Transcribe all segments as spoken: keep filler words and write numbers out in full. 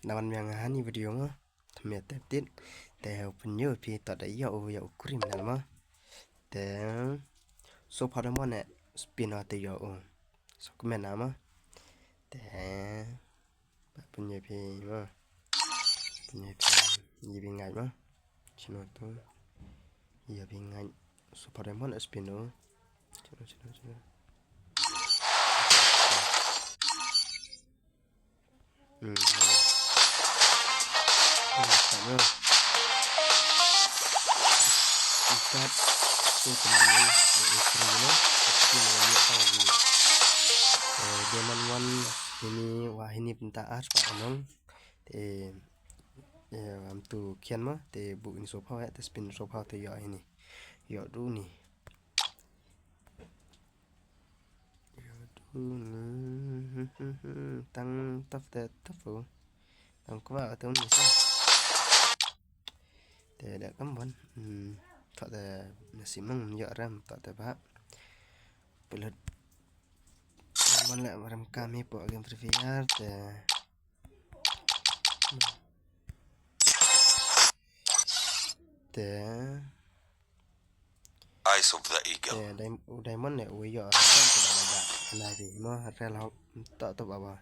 da wan biang ha ni video mo. Thymme te tit. Te u pynïoh phi to da ïoh u ïoh u criminal mo. Te so pha da mo ne spin o te ïoh u. So kmen na mo. Te ba pynïoh phi mo. Pynïoh phi ïa bi ngait mo. Chino tu. Ïa bi ngait. So pha da mo ne spin o. Chino chino chino. Hmm. Ikat so pynlong na istri na. Pasti na ni tau ni. Eh, diamond one hini wa hini pynta ar pa anong. Te eh am tu kian ma te bu in so pha te spin so pha te yo hini. Yo du ni. Yo du ni. Tang taf te taf. Tang kwa te un ni sa. Te da kam bon. Hmm. Thok te nasim nang yo ram thok te ba. Pelut. Mon le ram kami po game Free Fire te. Te. Eyes of the Eagle. Te diamond ne u yo. Ana bi mo rel hok to to baba.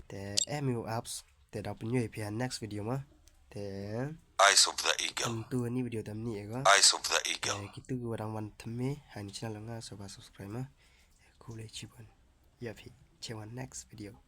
Te M U apps te da pynyo phi ha next video mo. Te Eyes of the Eagle. Antu ni video tam ni ego. Eyes of the Eagle. Te kitu wadang wan thymme ha ni channel nga so ba subscribe mo. Khule chibon. Ya phi che wan next video.